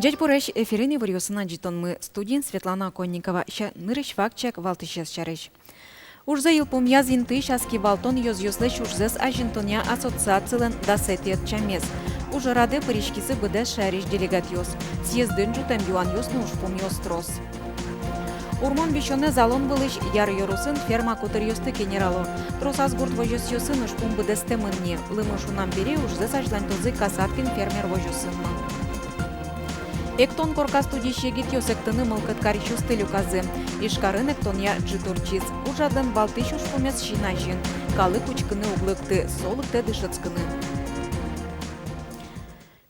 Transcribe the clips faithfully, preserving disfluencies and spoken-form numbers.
Ӟечбуресь! Эфирын иворъёсын адӟытонмы, студиын Светлана Оконникова. Ся-, нырысь вакчияк валтӥсез сярысь. Ужзэ йылпумъяз интыысь ас кивалтон ёзъёслэсь ужзэс азинтонъя ассоциацилэн дасэтӥ ӧтчамез. Ужрадэ пыриськизы быдэс шаерысь делегатъёс. Съездын ӝутэм юанъёс но ужпумъёс трос. Урмон висёнэз алон вылысь Яр ёросын ферма котыръёсты кенерало. Тросаз гурт возёсъёсын ужпум быдэстэмын ни. Лымы шунам бере ужзэс азьланьтозы Касаткин фермер возёсын но. Эктон корказ тудӥсь егитъёс эктыны мылкыд карисьёсты люказы. Ижкарын эктонъя ӝыт ортчиз. Ужрадлэн валтӥсь ужпумез син азьын. Калык учкыны уг лыкты, со лыктэ дышетскыны.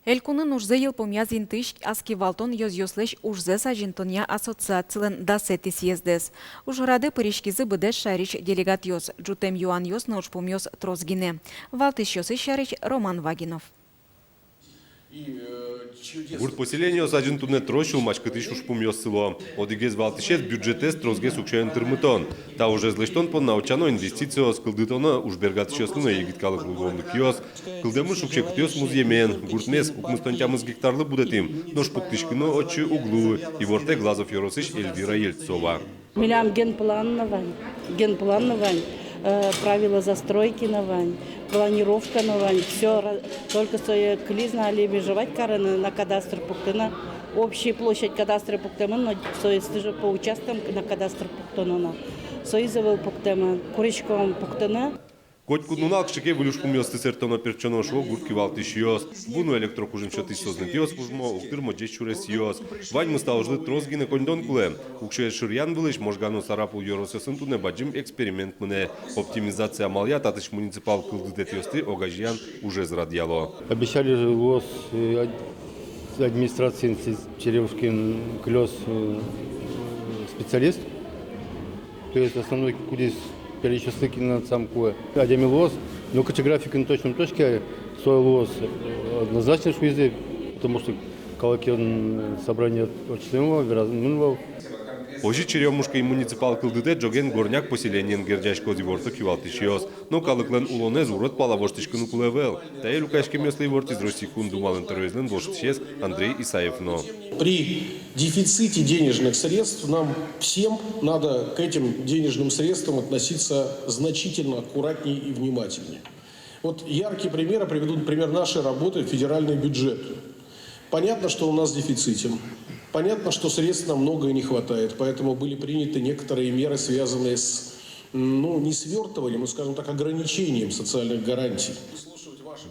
Элькунын ужзэ йылпумъяз интыысь ас кивалтон ёзъёслэсь ужзэс азинтонъя ассоциацилэн дасэтӥ съездэз. Ужрадэ пыриськизы быдэс шаерысь делегатъёс. Ӝутэм юанъёс но ужпумъёс трос гинэ. Валтӥсьёсыз сярысь Роман Вагинов. Гурт поселениос азьын туннэ трос сюлмаськытӥсь ужпумъёс сыло. Одӥгез валтӥсез — бюджетэз тросгес уксёен тырмытон. Та ужез лэсьтон понна утчано инвестициос, кылдытоно ужбергатӥсьёслы но егит калыклы луонлыкъёс. Кылдэмын шуг-секытъёс музъемен. Гуртмес укмыстон тямыс гектарлы будэтӥм, нош пуктӥськыны отчы уг луы, иворте Глазов ёросысь Эльвира Ельцова. Милям генплан но вань, генплан но вань, э, правила застройки но вань, планировка но вань. Всё ра-, только сое кылиз на али межевать карыны, на кадастр пуктыны. Общая площадь кадастра пуктэмын, но соиз тоже по участкам на кадастр пуктоно на. Соиз ӧвӧл пуктэмын, куриськом пуктыны. Котькуд нунал кыӵе ке выль ужпумъёсты сэрттоно-пертчоно, шуо гурт кивалтӥсьёс. Ву но электро кужым сётӥсь сӧзнэтъёс вужмо, уг тырмо ӟеч сюресъёс. Ваньмыз та ужлы трос гинэ коньдон кулэ. Уксёез шыръян вылысь Можга но Сарапул ёросъёсын туннэ бадӟым эксперимент мынэ. Оптимизация амалъя татысь муниципал кылдытэтъёсты огазеян ужез радъяло. Обещали же луоз, э, ад-, администрациын сӥз-, Черемушкин кылёз, э, специалист. То есть основной кудӥз пересьёслы кинлэн сам кулэ. Адями луоз, но кыӵе графикын точно точка со луоз, э, однозначно шуизы, потому что калыкен собрание ортчытэмын вал, верамын вал. Озьы Черемушкин муниципал кылдытэт ӝоген Горняк поселениен герӟаськоз, иворто кивалтӥсьёс. Но калыклэн улонэз урод пала воштӥськыны кулэ ӧвӧл. Тае люкаськемъёслы ивортӥз Россия Кун Думалэн тӧроезлэн воштӥсез Андрей Исаев но. При дефиците денежных средств нам всем надо к этим денежным средствам относиться значительно аккуратнее и внимательнее. Вот яркий пример, я приведу пример нашей работы, федеральный бюджет. Понятно, что у нас с дефицитом. Понятно, что средств нам многое не хватает, поэтому были приняты некоторые меры, связанные с, ну, не свёртыванием, но, скажем так, ограничением социальных гарантий.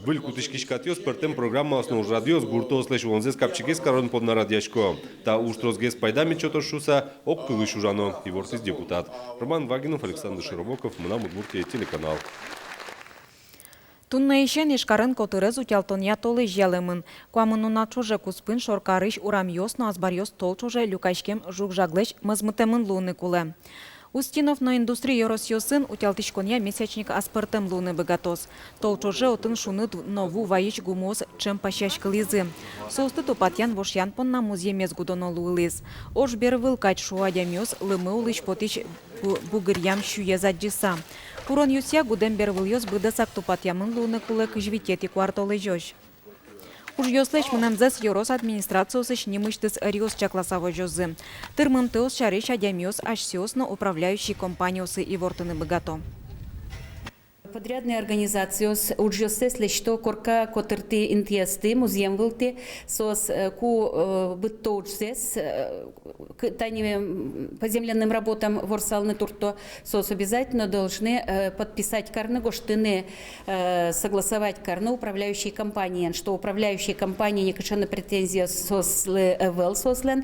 Выль кутӥськись катъёс, пӧртэм программаос но ужрадъёс гуртоослэсь улонзэс капчигес карон понна радъясько. Та уж тросгес пайда мед сётоз шуыса, огкылысь ужано, ивортӥз депутат. Роман Вагинов, Александр Широбоков, «Мынам Удмуртие» телеканал. Туннэысен Ижкарын котырез утялтонъя толэзь ялэмын. Куамын нунал ӵоже куспын шоркарысь урамъёс но азбаръёс тол ӵоже люкаськем жуг-жаглэсь мозмытэмын луыны кулэ. Устинов но Индустрий ёросъёсын утялтӥськонъя месячник аспӧртэм луыны быгатоз. Тол ӵоже отын шуныт но ву вайись гумыос ӵем пасяськылӥзы. Соосты тупатъян-вошъян понна музъемез гудоно луылӥз. Ож бервыл кадь, шуо адямиос, лымы улысь потӥсь бу-, бугыръям сюез адӟыса. Куронъёсъя, гудэм бервылъёс быдэсак тупатъямын луыны кулэ кызь витетӥ куартолэзёзь. Ужъёслэсь мынэмзэс ёрос администрациосысь нимысьтыз ӧриос чакласа возёзы. Тырмымтэос сярысь адямиос асьсэос но управляющий компаниосы ивортыны быгато. Подрядной организациос ужъёссэс лэсьто корка котыртӥ интыясты, музъем вылтӥ, соос, э, ку, э, быдто ужзэс, э, к-, тани, м, по земляным работам ворсалны туртто, соос обязательно должны, э, подписать карны, гожтыны, э, согласовать карны управляющей компаниен, что управляющей компаниен кыӵе но претензия соослы ӧвӧл, соослэн.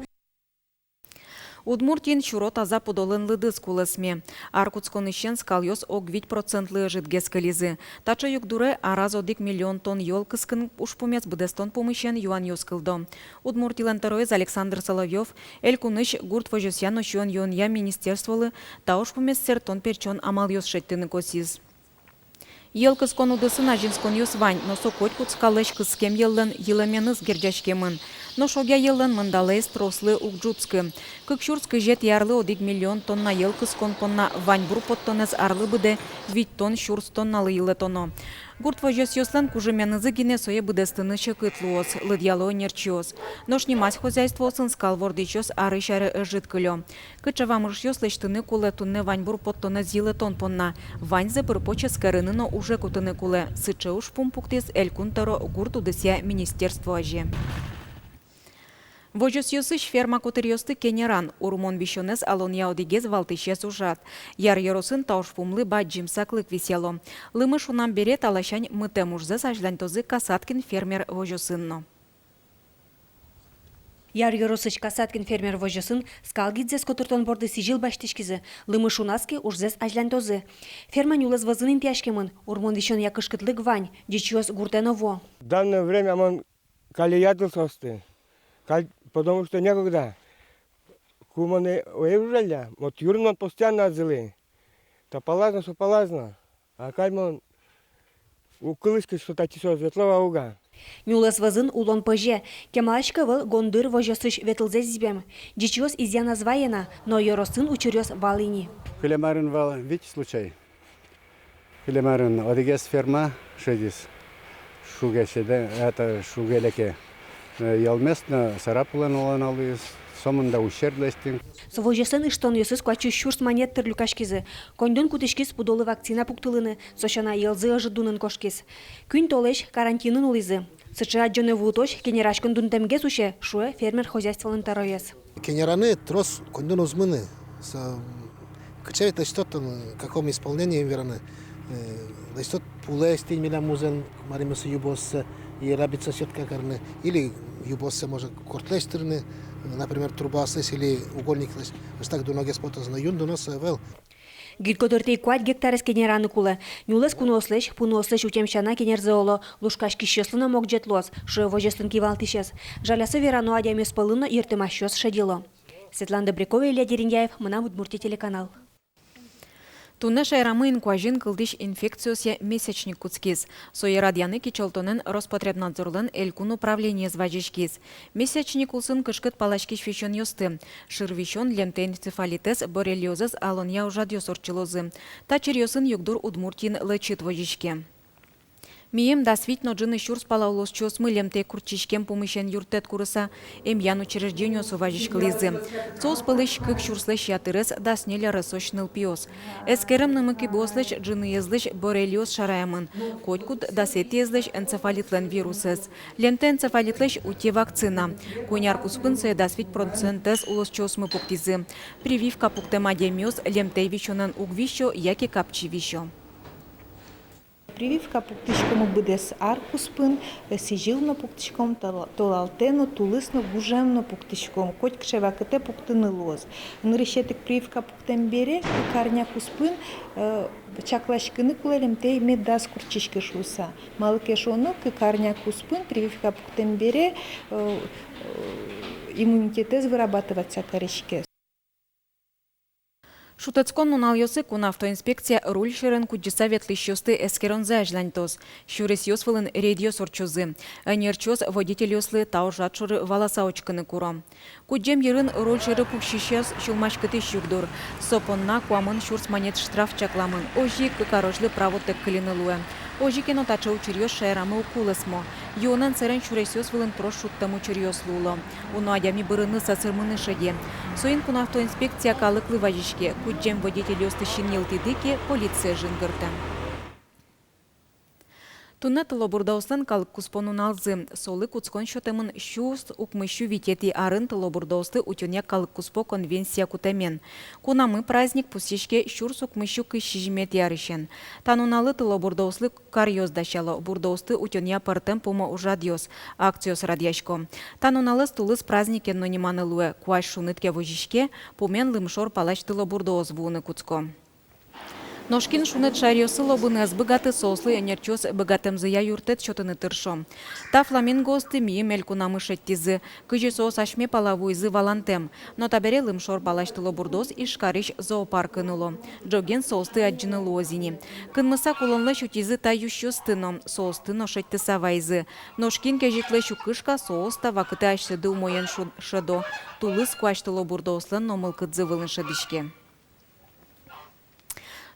Удмуртиын сюро таза пудолэн лыдыз кулэсме. Ар кутсконысен скалъёс ог вить процентлы ӧжытгес кылизы. Таӵе югдуре араз одӥг миллион тонн йӧл кыскон ужпумез быдэстон пумысен юанъёс кылдо. Удмуртилэн тӧроез Александр Соловьёв Элькунысь гурт возёсъя но сиён-юонъя министерстволы та ужпумез сэрттон-пертчон амалъёс шедьтыны косӥз. Йӧл кыскон удысын азинсконъёс вань, но со котькуд скаллэсь кыскем йӧллэн йылэменыз герӟаськемын. Нош огъя йӧллэн мындалэз трослы уг ӝутскы. Кык сюрс кызетӥ арлы одӥг миллион тонна йӧл кыскон понна ваньбур поттонэз арлы быдэ витьтон сюрс тонналы йылэтоно. Гурт возёсъёслэн кужыменызы гинэ сое быдэстыны секыт луоз, лыдъяло ӧнерчиос. Нош нимаз хозяйствоосын скал вордӥсьёс арысь аре ӧжыт кылё. Кыӵе вамышъёс лэсьтыны кулэ туннэ ваньбур поттонэз йылэтон понна, ваньзэ пыр-поч эскерыны но уже кутыны кулэ. Сыӵе ужпум пуктӥз Элькун тӧро гурт удысъя министерство азе. Возёсъёсысь ферма котыръёсты кенеран, урмон висёнэз алонъя одӥгез валтӥсез ужрад. Яр ёросын та ужпумлы бадӟым саклык висъяло. Лымы шунам бере та ласянь мытэм ужзэс азьланьтозы Касаткин фермер возёсын но. Яр ёросысь Касаткин фермер возёсын скал гидзэс котыртон борды сӥзьыл басьтӥськизы, лымы шуназ ке, ужзэс азьланьтозы. Ферма нюлэс вӧзын интыяськемын, урмон висёнъя кышкытлык вань, ӟичыос гуртэ но вуо. В данное время мон каллен ӧй адӟылы соосты. Каль-, потому что некогда. Ку мон ӧй, ӧй ужалля, вот юрын мон постоянно адӟылӥ. То палаз но, со палаз но. А каль мон уг кылӥськы, что татчы соос ветло вал уга. Нюлэс вӧзын улон пӧзе. Кемалась ке ӧвӧл гондыр возёсысь ветылзэс зӥбем. Ӟичыос изъяназ вае на, но ёросын учыръёс вал ини. Кылем арын вал вить случай. Кылем арын одӥгез ферма шедиз. Шуге шеде, это, шуге леке. Э, йӧлмес но Сарапулын улон луиз, сомында ущерб лэсьтӥм. Со возёслэн ыштонъёсыз куать сюрс манет тыр люкаськизы. Коньдон кутӥськиз пудолы вакцина пуктылыны, со сяна йӧлзы ӧжыт дунын кошкиз. Куинь толэзь карантинын улӥзы. Сыӵе адӟонэ вуытозь кенераськон дунтэмгес усе, шуэ фермер хозяйстволэн тӧроез. Кенераны трос коньдон уз мыны. Со, м, кыӵе ведь лэсьтод тон, каком исполнении вераны. Э, лэсьтод пулэсь тӥни милям музэн, марымъёслы юбоссэ, и рабицин сетка карыны, или юбоссэ, может, кортлэсь тырыны, например, трубаослэсь или угольниклэсь, озьы так дуногес потоз, но юн дуноез ӧвӧл. Гид котыртӥ куать гектарез кенераны кулэ. Нюлэс куноослэсь, пуныослэсь утем сяна кенерзы, оло, лушкаськисьёслы но могӟет луоз, шуэ возёслэн кивалтӥсез. Жаляса верано, адямиос пӧлын но йыртэмасьёс шедьыло. Светлана Добрякова, Илья Дерендяев, «Мынам Удмуртие» телеканал. Туннэ шаерамы инкуазьын кылдӥсь инфекциосъя месячник кутскиз. Сое радъяны кичӧлтонэн Роспотребнадзорлэн Элькун управлениез вазиськиз. Месячник улсын кышкыт паласькись висёнъёсты: шыр висён, лемтэй энцефалитэз, боррелиозэз алонъя ужрадъёс ортчылозы. Та чиръёсын югдур Удмуртиын лэчыт возиське. Мием дас вить но ӝыны сюрс пала улосчиосмы лемтэй куртчиськем пумысен юрттэт курыса эмъян учреждениосы вазиськылӥзы. Соос пӧлысь кык сюрслэсь ятырез дас ньыль аресозь нылпиос. Эскереммы, кибыослэсь ӝыныезлэсь боррелиоз шараямын, котькуд дасэтӥезлэсь энцефалитлэн вирусэз. Лемтэй энцефалитлэсь утё вакцина. Куинь ар куспын сое дас вить процентэз улосчиосмы пуктӥзы. Прививка пуктэм адямиос лемтэй висёнэн уг висё яке капчи висё. Прививка пуктӥськом быдэс ар куспын, э, сӥзьыл но пуктӥськом, тола-, толалтэ но, тулыс но, гужем но пуктӥськом, котькыӵе вакытэ пуктыны луоз. Нырысетӥ прививка пуктэм бере кык арня куспын, э, чакласькыны кулэ, лемтэй медаз куртчиськы шуыса. Малы ке шуоно, кык арня куспын прививка пуктэм бере, э, э, иммунитетэз вырабатываться кариське. Шутэтскон нуналъёсы кун автоинспекция руль сьӧрын кудӟыса ветлӥсьёсты эскеронзэ азьланьтоз. Сюресъёс вылын рейдъёс ортчозы. Ӧнерчиос водительёслы та ужрад шоры валаса учкыны куро. Кудӟем йырын руль сьӧры пуксисьёс сюлмаськытӥсь югдур. Со понна куамын сюрс манет штраф чакламын. Озьы ик кык арозьлы правотэк кыльыны луэ. Озьы ке но, таӵе учыръёс шаерамы уг кулэсмо. Юонэн сэрен сюресъёс вылын трос шуттэм учыръёс луыло. Уно адями бырыны, сӧсырмыны шеде. Соин кун автоинспекция калыклы вазиське: кудӟем водительёсты синйылтӥды ке, полицие жингыртэ. Туннэ тылобурдоослэн калык куспо нуналзы. Солы кутскон сётэмын сюрс укмыссю витетӥ арын тылобурдоосты утёнъя калык куспо конвенция кутэмен. Кунамы праздник пусйиське сюрс укмыссю кызь сизьыметӥ арысен. Та нуналлы тылобурдоослы каръёс дасяло, бурдоосты утёнъя пӧртэм пумо ужрадъёс, акциос радъясько. Та нуналэз тулыс праздникен но ниманы луэ: куазь шуныт ке возиське, пумен лымшор палась тылобурдоос вуыны кутско. Нош кин шуныт шаеръёсы лобыны ӧз быгаты, соослы ӧнерчиос быгатэмзыя юрттэт сётыны тыршо. Та фламингоосты миым элькунамы шедьтӥзы. Кызьы соос асьме пала вуизы, валантэм. Но табере лымшор палась тылобурдоос Ижкарысь зоопаркын уло. Ӝоген соосты адӟыны луоз ини. Кынмыса кулонлэсь утизы та юсьёсты но, соосты но шедьтыса вайизы. Нош кин кезьытлэсь уг кышка, соос та вакытэ асьсэды умоен шу-, шӧдо. Тулыс куазь тылобурдоослэн но мылкыдзы вылын шӧдӥське.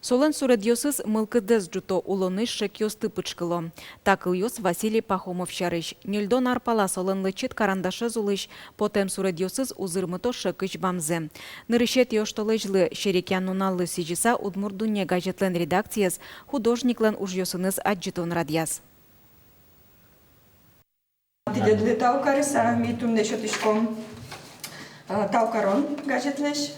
Солэн суредъёсыз мылкыдэз ӝуто, улонысь шекъёсты пычкыло. Та кылъёс Василий Пахомов сярысь. Ньыльдон ар пала солэн лэчыт карандашез улысь потэм суредъёсыз узырмыто шекысь бамзэ. Нырысетӥ оштолэзьлы, серекъян нуналлы сӥзьыса, «Удмурт дунне» газетлэн редакциез художниклэн ужъёсыныз адӟытон радъяз. Тӥледлы тау карыса, ми туннэ сётӥськом, э, тау карон газетлэсь.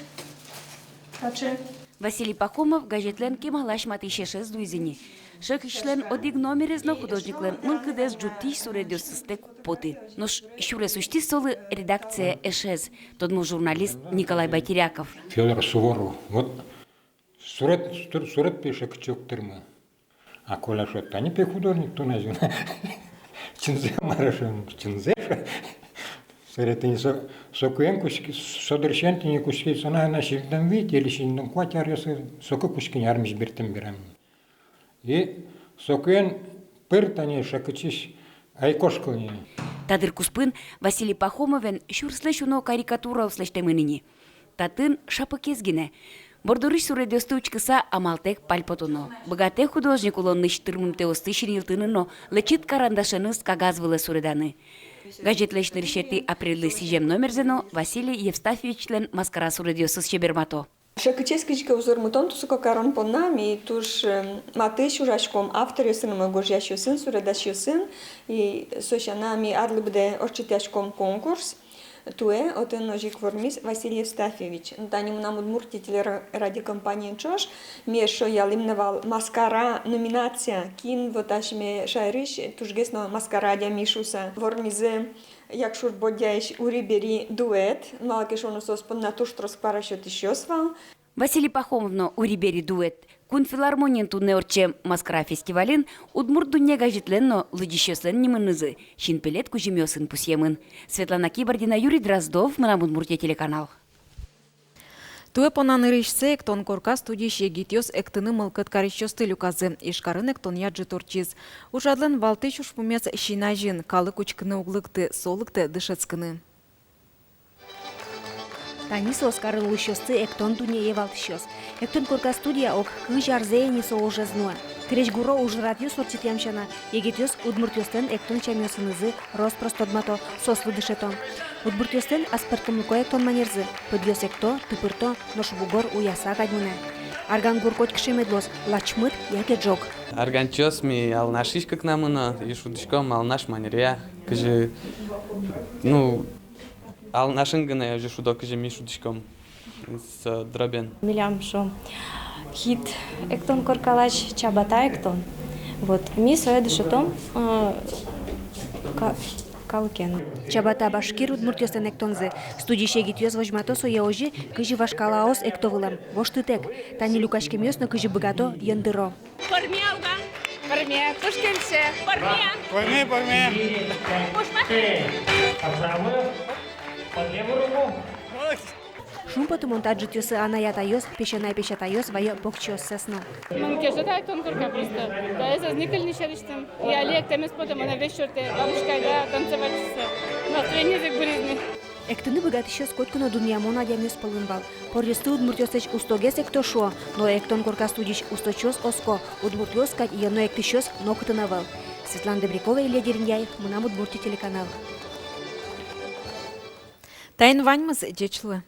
Таӵе. Василий Пахомов газетлэн кемалась матысь эшез луиз ини. Шекысьлэн одӥг номерез но художниклэн мылкыдэз ӝутӥсь суредъёсызтэк уг поты. Нош сюрес усьтӥз солы редакцие эшез, тодмо журналист Николай Байтеряков. Фёдор Суворов. Вот суред, сур-, суред, пе, шекыче уг тырмы. А Коля шуэ: «Тани, пе, художник тон азьын». «Чынзэ-а?» — мар-а, шуэм. «Чынзэ», — шуэ. Собере тӥни со, сокуэн кутски, со дырысен тӥни кутски, со на, на сизьымдон вить или сизьымдон куать аръёсы, соку кутски ини армиысь бертэм берам. И сокуэн пыр тани шекычысь ӧй кошкылы ни. Та дыр куспын Василий Пахомовен сюрслэсь уно карикатураос лэсьтэмын ини. Татын шапыкез гинэ. Бордорысь суредъёсты учкыса, амалтэк пальпотоно. Быгатэ художник улонысь тырмымтэосты синйылтыны но лэчыт карандашеныз кагаз вылэ суреданы. Газетлэсь нырысетӥ апрельлы сӥзем номерзэ но Василий Евстафьевичлэн маскара суредъёсыз чебермато. Шекычез кызьы ке узырмытон, тусо карон понна ми туж, э, матысь ужаськом авторъёсын, ма, гожъясьёсын, суредасьёсын. И со сяна ми арлы быдэ ортчытъяськом конкурс. Туэ отын озьы ик вормиз Василий Евстафьевич. Но тани «Мынам Удмуртие» телерадиокомпаниен ӵош ми эшшо ялӥм на вал «Маскара» номинация. Кин вот асьме шаерысь тужгес но маскара адями шуыса. Вормизы Якшур-Бӧдьяысь «Ури-бери» дуэт. Малы ке шуоно, соос понна туж трос куара сётӥсьёс вал. Василий Пахомов но «Ури-бери» дуэт. Кун филармониын туннэ ортчем «Маскара» фестивальын «Удмурт дунне» газетлэн но лыдӟисьёслэн нимынызы синпелет кузьымъёсын пусъемын. Светлана Кибардина, Юрий Дроздов, «Мынам Удмуртие» телеканал. Туэ понна нырысьсэ эктон корка студиысь егитъёс эктыны мылкыд карисьёсты люказы. Ижкарын эктонъя ӝыт ортчиз. Ужрадлэн валтӥсь ужпумез син азьын: калык учкыны уг лыкты, со лыктэ дышетскыны. Тани соос, карын улӥсьёсты эктон дуннее валтӥсьёс. Эктон корка студия ог кызь арзэ ини со ужез нуэ. Крезьгуро ужрадъёс ортчытъям сяна, егитъёс удмуртъёслэн эктон сямъёсынызы рос-прос тодмато, соослы дышето. Удмуртъёслэн аспӧртэмлыко эктон манерзы: пыдъёс экто, тыпырто, нош бугор уяса кадь мынэ. Арган гур котькыӵе мед луоз лачмыт яке ӝог. Арганчиос ми Алнашысь кыкнамы но, и шудӥськом Алнаш манеръя, кызьы, ну, Алнашын гинэ озьы шудо, кызьы ми шудӥськом со дробен. Милям со хит эктон коркалась, «Чабата» эктон. Вот. Ми сое дышетом, э, ка-, калыкен. «Чабата» — башкир удмуртъёслэн эктонзы. Студиысь егитъёс возьмато сое озьы, кызьы вашкалаос экто вылэм, воштытэк. Тани люкаськемъёс но кызьы быгато, йӧндыро. Пӧрме-а, уг-а? Пӧрме, туж кельше. Пӧрме-а? Пӧрме, пӧрме. Кошма. Шумпотымон та ӝытъёсы анай-атайёс, песянай-песятайёс вае покчиоссэс но. Мон кельше та эктон корка просто. Таиз ӧз ни кыльы ни сярысьтым. И али эктэмез потэ, монэ весь сётэ, бабушка, айда танцевать шуса. Настроение зык быриз ни. Эктыны быгатӥсьёс котьку но дунъямон адямиос пӧлын вал. Поръёсты удмуртъёслэсь устогес экто шуо, но эктон корка студиысь усточиос оско: удмуртъёс кадь йӧно эктӥсьёс нокытын ӧвӧл. Светлана Добрякова, Илья Дерендяев, «Мынам Удмуртие» телеканал. Таин ваньмыз, ӟеч луэ.